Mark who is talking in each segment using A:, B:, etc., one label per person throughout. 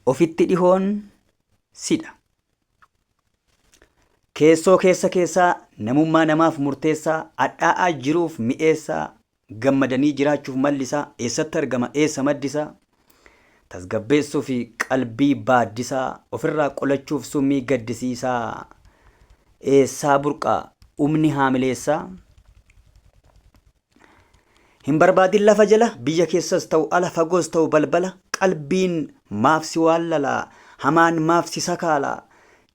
A: Ofitti dhihoon sidha. Keessoo keessa keessaa namummaa namaaf murteessaa hadhaa'aa jiruuf mi'eessaa gammadanii jiraachuuf mallisaa eessatti argama eessa maddisaa tasgabbeessuu fi qalbii baaddisaa ofirraa qolachuuf summii gaddisiisaa eessaa burqaa umni haamileessaa Hin barbaadin lafa jala, biyya keessas ta'u ala, fagoos ta'u balbala, qalbiin maaf si waallala, hamaan maaf si sakaala,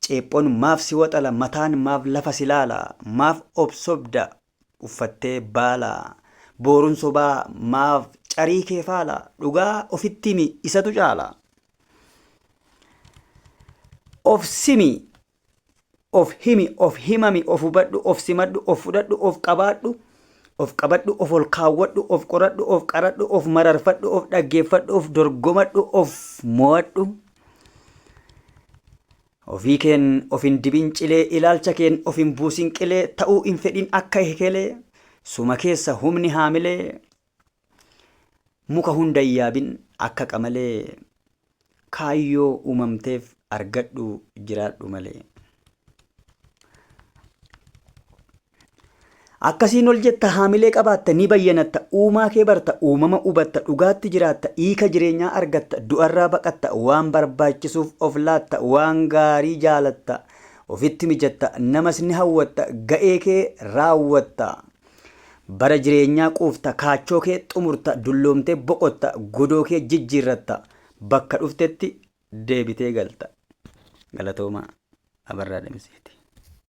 A: ceephon maaf si waxala, mataan maaf lafa si laala, maaf of sobda uffattee baala, boorun sobaa maaf carii kee faala, dhugaa ofitti himi isatu caala. Of simi Of himi, of himami, of hubadhu, of simadhu, of fudhadhu, of qabaadhu, of qabadhu, of ol kaawwadhu, of qoradhu, of qaradhu, of mararfadhu, of dhaggeeffadhu, of dorgomadhu, of mo'adhu. Ofii keen of hin dibin cilee, ilaalcha keen of hin buusin qilee, ta'uu hin fedhin akka ekelee, suma keessa humni haamilee, muka hunda hin yaabin akka qamalee. Kaayyoo uumamteef argadhu jiraadhu malee. Akkasiin ol jetta haamilee qabaatta ni bayyanatta uumaa kee barta uumama hubatta dhugaatti jiraatta hiika jireenyaa argatta du'arraa baqatta waan barbaachisuuf of laatta waan gaarii jaalatta ofitti mijatta namas ni hawwatta ga'ee kee raawwatta. Bara jireenyaa quufta, kaachoo kee xumurta, dulloomtee boqotta, godoo kee jijjiirratta, bakka dhuftetti deebitee galta. Galatoomaa. Abarraa Damiseeti.